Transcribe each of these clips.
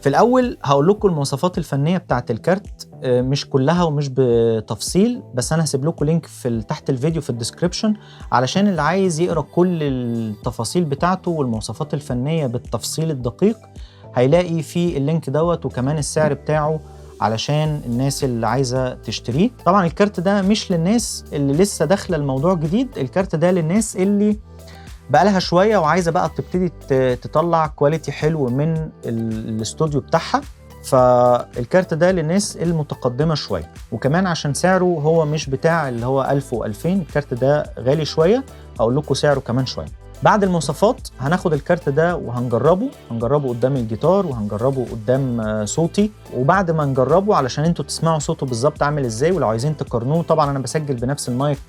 في الاول هقول لكم المواصفات الفنية بتاعه الكارت، مش كلها ومش بتفصيل، بس انا هسيب لكم link في تحت الفيديو في ال description علشان اللي عايز يقرا كل التفاصيل بتاعته والمواصفات الفنية بالتفصيل الدقيق هيلاقي في ال link دوت، وكمان السعر بتاعه علشان الناس اللي عايزه تشتريه. طبعا الكارت ده مش للناس اللي لسه داخله الموضوع جديد، الكارت ده للناس اللي بقالها شوية وعايزه بقى تبتدي تطلع quality حلو من الاستوديو بتاعها. فالكارت ده للناس المتقدمة شوية، وكمان عشان سعره هو مش بتاع اللي هو 1000 و2000، الكارت ده غالي شوية، هقول لكم سعره كمان شوية. بعد المواصفات هناخد الكارت ده وهنجربه، هنجربه قدام الجيتار وهنجربه قدام صوتي، وبعد ما نجربه علشان انتوا تسمعوا صوته بالظبط عامل ازاي، ولو عايزين تقارنوه طبعا انا بسجل بنفس المايك،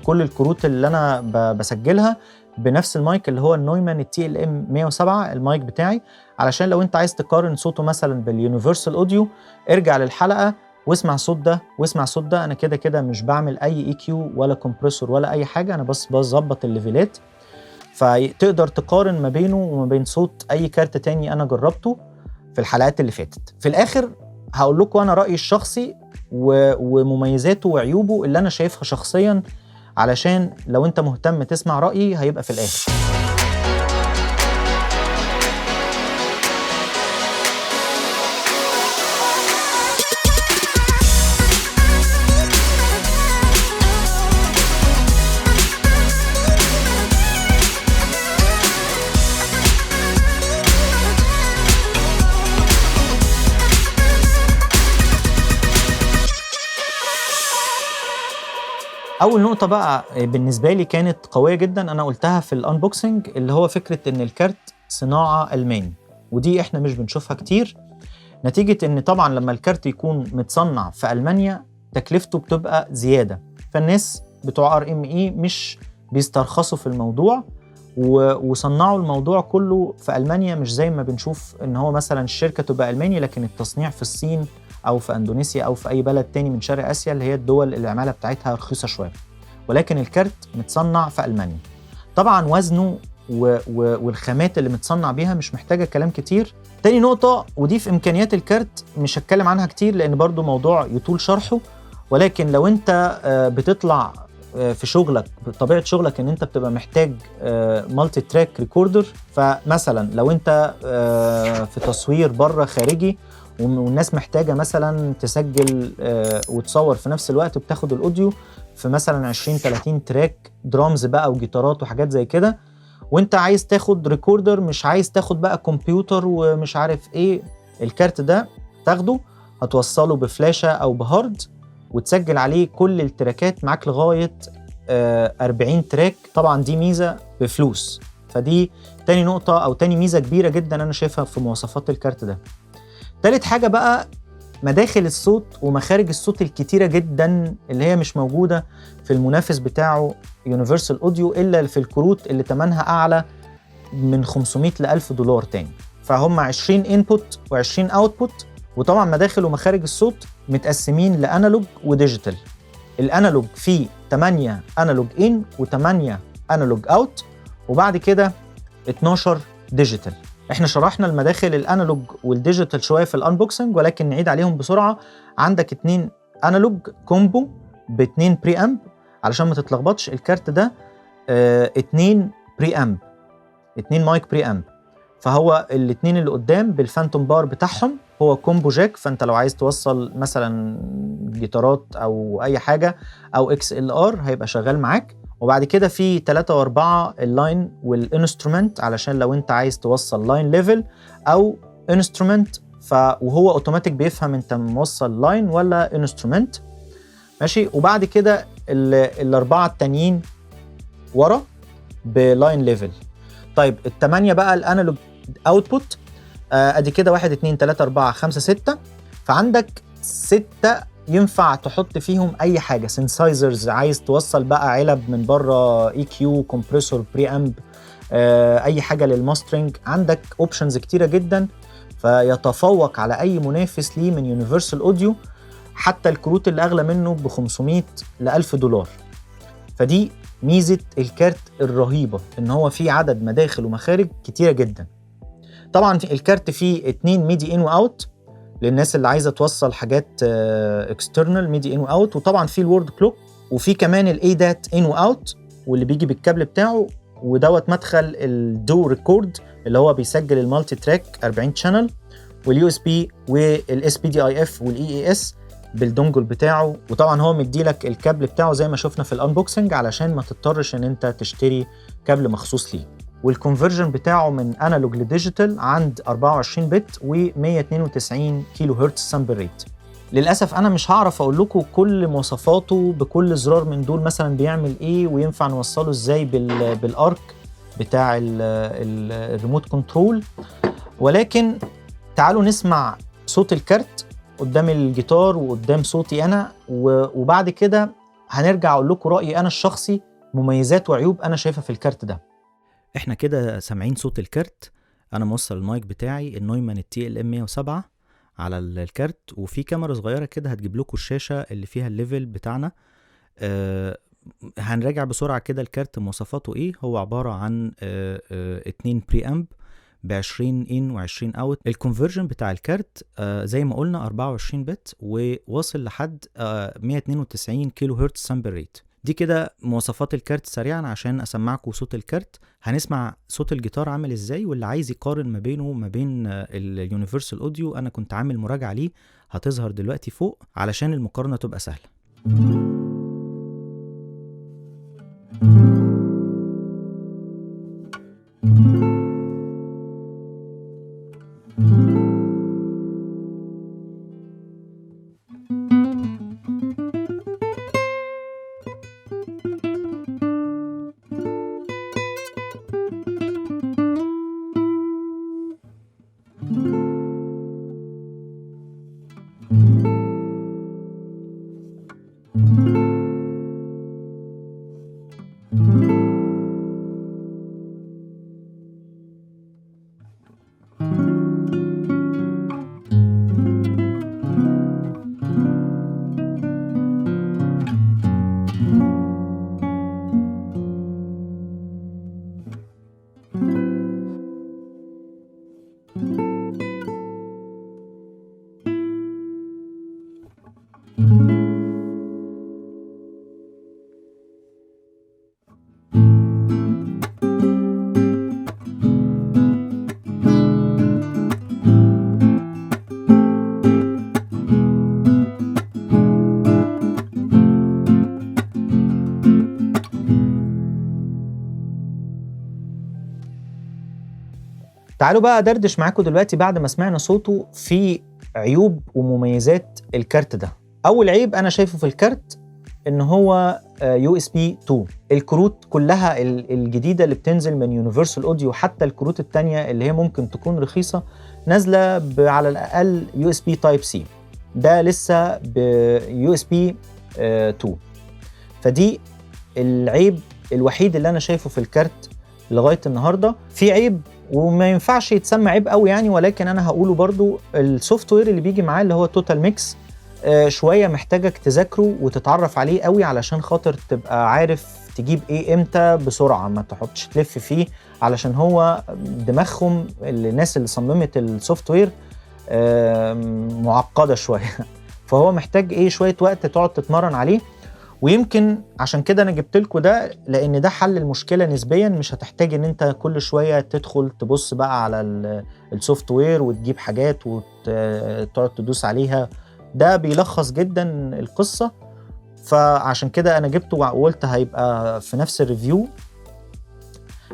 كل الكروت اللي انا بسجلها بنفس المايك اللي هو ال Neumann ال TLM 107 المايك بتاعي، علشان لو انت عايز تقارن صوته مثلا بال Universal Audio ارجع للحلقة واسمع صوت ده واسمع صوت ده. انا كده كده مش بعمل اي EQ ولا compressor ولا اي حاجة، انا بس بظبط ال level ات، فتقدر تقارن ما بينه وما بين صوت اي كارت تاني انا جربته في الحلقات اللي فاتت. في الاخر هقول لكم انا رايي الشخصي ومميزاته وعيوبه اللي انا شايفها شخصيا، علشان لو انت مهتم تسمع رأيي هيبقى في الآخر. أول نقطة بقى بالنسبة لي كانت قوية جدا، أنا قلتها في ال unboxing، اللي هو فكرة إن الكارت صناعة ألماني، ودي إحنا مش بنشوفها كتير، نتيجة إن طبعا لما الكارت يكون متصنع في ألمانيا تكلفته بتبقى زيادة، فالناس بتوع RME مش بيسترخصوا في الموضوع وصنعوا الموضوع كله في ألمانيا، مش زي ما بنشوف إن هو مثلا الشركة تبقى ألماني لكن التصنيع في الصين أو في أندونيسيا أو في أي بلد تاني من شرق آسيا اللي هي الدول اللي العمالة بتاعتها رخيصة شوية، ولكن الكارت متصنع في ألمانيا. طبعا وزنه والخامات اللي متصنع بيها مش محتاجة كلام كتير. تاني نقطة، ودي في إمكانيات الكارت مش هتكلم عنها كتير لأن برضو موضوع يطول شرحه، ولكن لو أنت بتطلع في شغلك بطبيعة شغلك إن أنت بتبقى محتاج multi track recorder، فمثلا لو أنت في تصوير بره خارجي والناس محتاجة مثلا تسجل وتصور في نفس الوقت، بتاخد ال audio في مثلا 20-30 track drums بقى وجيتارات وحاجات زي كده، وانت عايز تاخد recorder مش عايز تاخد بقى كمبيوتر ومش عارف ايه، الكارت ده تاخده هتوصله بفلاشة او ب hard وتسجل عليه كل ال track ات معاك لغاية 40 track. طبعا دي ميزة بفلوس، فدي تاني نقطة او تاني ميزة كبيرة جدا انا شايفها في مواصفات الكارت ده. تالت حاجة بقى مداخل الصوت ومخارج الصوت الكتيرة جدا اللي هي مش موجودة في المنافس بتاعه Universal Audio إلا في الكروت اللي تمنها أعلى من 500 ل 1000 دولار تاني. فهم 20 input و20 output، وطبعا مداخل ومخارج الصوت متقسمين ل analog و digital. ال analog فيه 8 analog in و8 analog out، وبعد كده 12 digital. احنا شرحنا المداخل ال analog وال digital شوية في ال unboxing، ولكن نعيد عليهم بسرعة. عندك 2 analog combo ب2 preamp علشان ما تتلخبطش. الكارت ده 2 preamp، 2 mic preamp، فهو الاثنين اللي قدام بال phantom power بتاعهم هو combo jack، فانت لو عايز توصل مثلا جيتارات او اي حاجة او XLR هيبقى شغال معاك. وبعد كده في 3 و4 ال line وال instrument علشان لو انت عايز توصل line level او instrument، وهو اوتوماتيك بيفهم انت موصل line ولا instrument، ماشي. وبعد كده الاربعة التانيين ورا ب line level. طيب الثمانية بقى ال analog output، ادي كده 1 2 3 4 5 6، فعندك 6 ينفع تحط فيهم اي حاجة، synthesizers، عايز توصل بقى علب من بره، EQ، compressor، preamp، اي حاجة لل mastering، عندك options كتيرة جدا. فيتفوق على اي منافس ليه من Universal Audio، حتى الكروت اللي اغلى منه ب 500 ل 1000 دولار. فدي ميزة الكارت الرهيبة، ان هو فيه عدد مداخل ومخارج كتيرة جدا. طبعا الكارت فيه 2 MIDI in و out للناس اللي عايزه توصل حاجات external MIDI in و out، وطبعا فيه ال word clock، وفي كمان ال ADAT in و out واللي بيجي بالكابل بتاعه، ودوت مدخل ال DAW record اللي هو بيسجل ال multitrack 40 channel، وال USB وال SPDIF وال EAS بال dongle بتاعه. وطبعا هو مديلك الكابل بتاعه زي ما شفنا في ال unboxing علشان ما تضطرش ان انت تشتري كابل مخصوص ليه. وال conversion بتاعه من analog ل digital عند 24 bit و192 كيلو هرتز sample rate. للاسف انا مش هعرف اقول لكم كل مواصفاته بكل زرار من دول مثلا بيعمل ايه وينفع نوصله ازاي بال ARC بتاع ال remote control، ولكن تعالوا نسمع صوت الكارت قدام الجيتار وقدام صوتي انا، وبعد كده هنرجع اقول لكم رايي انا الشخصي، مميزات وعيوب انا شايفها في الكارت ده. احنا كده سامعين صوت الكارت، انا موصل المايك بتاعي ال Neumann ال TLM 107 على الكارت، وفي كاميرا صغيرة كده هتجيب لكم الشاشة اللي فيها ال level بتاعنا. هنراجع بسرعة كده الكارت مواصفاته ايه. هو عبارة عن 2 preamp ب 20 in و20 out. ال conversion بتاع الكارت زي ما قلنا 24 bit وواصل لحد 192 كيلو هرتز sample rate. دي كده مواصفات الكارت سريعا عشان اسمعكم صوت الكارت. هنسمع صوت الجيتار عامل ازاي، واللي عايز يقارن ما بينه وما بين ال Universal Audio انا كنت عامل مراجعه ليه هتظهر دلوقتي فوق علشان المقارنة تبقى سهلة. تعالوا بقى ادردش معاكم دلوقتي بعد ما سمعنا صوته في عيوب ومميزات الكارت ده. اول عيب انا شايفه في الكارت ان هو USB 2. الكروت كلها الجديدة اللي بتنزل من Universal Audio، حتى الكروت التانية اللي هي ممكن تكون رخيصة، نازله على الاقل USB Type C. ده لسه ب USB 2. فدي العيب الوحيد اللي انا شايفه في الكارت لغاية النهارده. في عيب وما ينفعش يتسمى عيب قوي يعني، ولكن انا هقوله برضو، ال software اللي بيجي معاه اللي هو TotalMix شوية محتاجك تذاكره وتتعرف عليه قوي علشان خاطر تبقى عارف تجيب ايه امتى بسرعة، ما تحطش تلف فيه، علشان هو دماغهم الناس اللي صممت ال software معقدة شوية فهو محتاج ايه شوية وقت تقعد تتمرن عليه. ويمكن عشان كده انا جبت لكم ده، لان ده حل المشكلة نسبيا، مش هتحتاج ان انت كل شوية تدخل تبص بقى على ال software وتجيب حاجات وتقعد تدوس عليها. ده بيلخص جدا القصة، فعشان كده انا جبته وقلت هيبقى في نفس ال review.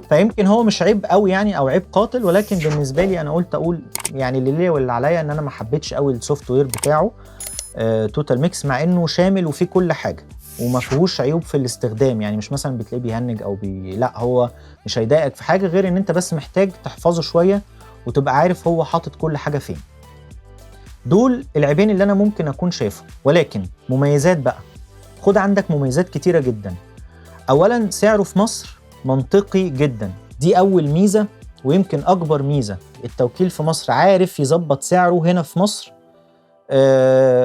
فيمكن هو مش عيب قوي يعني او عيب قاتل، ولكن بالنسبة لي انا قلت اقول يعني اللي ليا واللي عليا ان انا ما حبيتش قوي ال software بتاعه TotalMix، مع انه شامل وفيه كل حاجة وما فيهوش عيوب في الاستخدام، يعني مش مثلا بتلاقيه بيهنج او لا، هو مش هيضايقك في حاجة غير ان انت بس محتاج تحفظه شوية وتبقى عارف هو حاطط كل حاجة فين. دول العيبين اللي انا ممكن اكون شايفهم. ولكن مميزات بقى، خد عندك مميزات كتيرة جدا. اولا سعره في مصر منطقي جدا، دي اول ميزة ويمكن اكبر ميزة. التوكيل في مصر عارف يظبط سعره هنا في مصر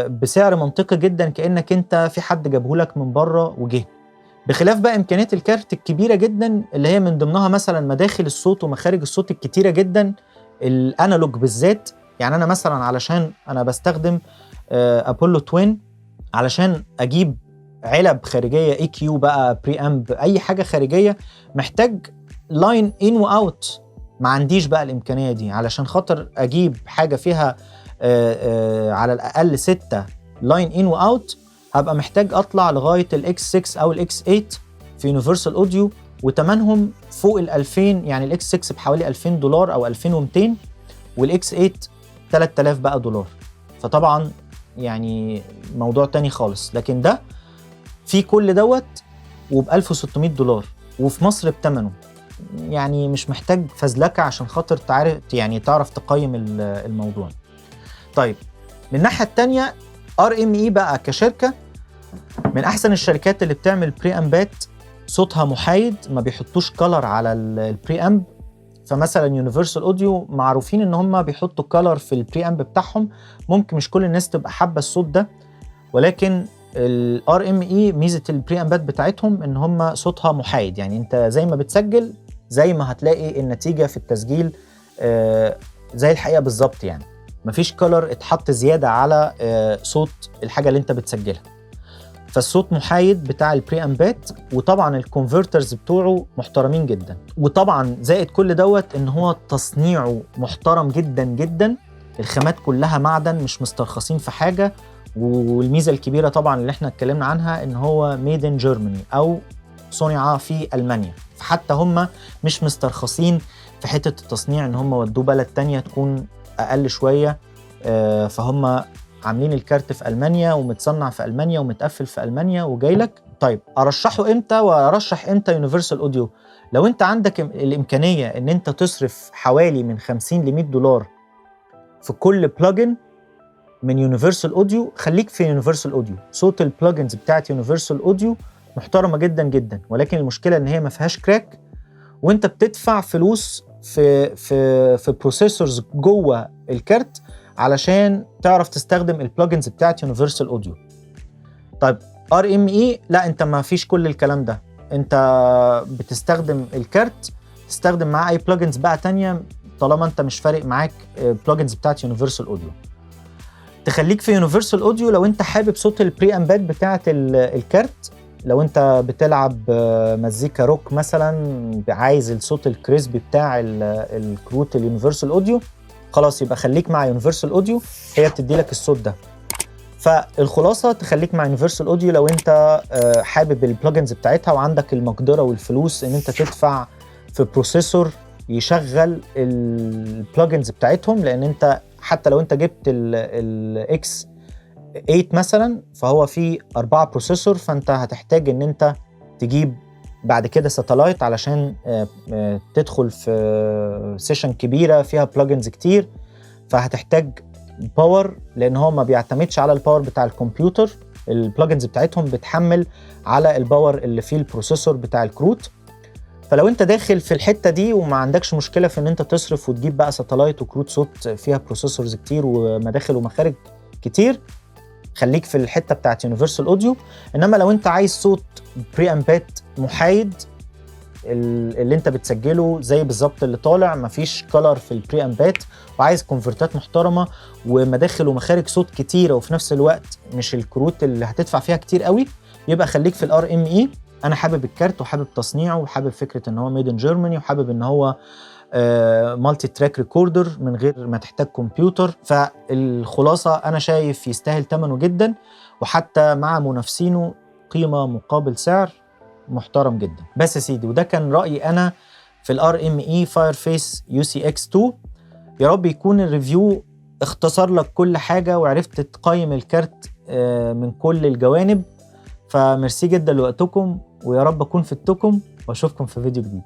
بسعر منطقي جدا، كأنك انت في حد جابهولك من بره وجه. بخلاف بقى امكانيات الكارت الكبيرة جدا اللي هي من ضمنها مثلا مداخل الصوت ومخارج الصوت الكتيرة جدا ال analog بالذات. يعني انا مثلا علشان انا بستخدم Apollo Twin، علشان اجيب علب خارجية EQ بقى، preamp، اي حاجة خارجيه، محتاج line in و out. ما عنديش بقى الامكانية دي. علشان خاطر اجيب حاجة فيها على الاقل 6 line in و out، هبقى محتاج اطلع لغاية ال X6 او ال X8 في Universal Audio، وتمنهم فوق ال 2000. يعني ال X6 بحوالي 2000 دولار او 2200، وال X8 3000 بقى دولار. فطبعا يعني موضوع تاني خالص. لكن ده في كل دوت وب 1600 دولار، وفي مصر بتمنه. يعني مش محتاج فزلكه عشان خاطر تعرف، يعني تعرف تقيم الموضوع. طيب، من الناحية التانية RME بقى كشركة من احسن الشركات اللي بتعمل preamp ات صوتها محايد، ما بيحطوش color على ال preamp. فمثلا Universal Audio معروفين ان هم بيحطوا color في ال preamp بتاعهم، ممكن مش كل الناس تبقى حابة الصوت ده. ولكن ال RME ميزة ال preamp ات بتاعتهم ان هم صوتها محايد، يعني انت زي ما بتسجل زي ما هتلاقي النتيجة في التسجيل، زي الحقيقة بالظبط. يعني مفيش color اتحط زيادة على صوت الحاجة اللي انت بتسجلها، فالصوت محايد بتاع ال preamp ات. وطبعا ال converters بتوعه محترمين جدا. وطبعا زائد كل دوت ان هو تصنيعه محترم جدا جدا، الخامات كلها معدن، مش مسترخصين في حاجه. والميزة الكبيرة طبعا اللي احنا اتكلمنا عنها ان هو made in Germany او صنع في المانيا، فحتى هم مش مسترخصين في حتة التصنيع ان هم ودوه بلد تانية تكون اقل شويه. فهم عاملين الكارت في المانيا ومتصنع في المانيا ومتقفل في المانيا وجاي لك. طيب، ارشحه امتى وارشح امتى Universal Audio؟ لو انت عندك الامكانية ان انت تصرف حوالي من 50 ل 100 دولار في كل plugin من Universal Audio، خليك في Universal Audio. صوت ال plugins بتاعت Universal Audio محترمه جدا جدا، ولكن المشكلة ان هي ما فيهاش crack، وانت بتدفع فلوس في processors جوه الكارت علشان تعرف تستخدم ال plugins بتاعت Universal Audio. طيب، RME لا، انت ما فيش كل الكلام ده، انت بتستخدم الكارت، تستخدم معاه اي plugins بقى تانية طالما انت مش فارق معاك plugins بتاعت Universal Audio. تخليك في Universal Audio لو انت حابب صوت ال preamp ات بتاعت الكارت. لو انت بتلعب مزيكا روك مثلا، عايز الصوت ال crispy بتاع الكروت ال Universal Audio، خلاص يبقى خليك مع Universal Audio، هي بتدي لك الصوت ده. فالخلاصه، تخليك مع Universal Audio لو انت حابب ال plugins بتاعتها وعندك المقدرة والفلوس ان انت تدفع في processor يشغل ال plugins بتاعتهم، لان انت حتى لو انت جبت ال X8 مثلا فهو فيه 4 processor، فانت هتحتاج ان انت تجيب بعد كده satellite علشان تدخل في session كبيرة فيها plugins كتير، فهتحتاج power، لان هو ما بيعتمدش على ال power بتاع الكمبيوتر. ال plugins بتاعتهم بتحمل على ال power اللي فيه ال processor بتاع الكروت. فلو انت داخل في الحتة دي وما عندكش مشكلة في ان انت تصرف وتجيب بقى satellite وكروت صوت فيها processors كتير ومداخل ومخارج كتير، خليك في الحتة بتاعت Universal Audio. انما لو انت عايز صوت preamp ات محايد، اللي انت بتسجله زي بالظبط اللي طالع، مفيش color في ال preamp ات، وعايز convert ات محترمه ومداخل ومخارج صوت كتيره، وفي نفس الوقت مش الكروت اللي هتدفع فيها كتير قوي، يبقى خليك في ال RME. انا حابب الكارت وحابب تصنيعه وحابب فكرة ان هو made in Germany وحابب ان هو multi-track recorder من غير ما تحتاج كمبيوتر. فالخلاصة انا شايف يستاهل ثمنه جدا، وحتى مع منافسينه قيمة مقابل سعر محترم جدا. بس يا سيدي، وده كان رايي انا في ال RME Fireface UCX 2. يا رب يكون ال review اختصر لك كل حاجة وعرفت تقيم الكارت من كل الجوانب. فميرسي جدا لوقتكم، ويا رب اكون فدتكم، واشوفكم في فيديو جديد.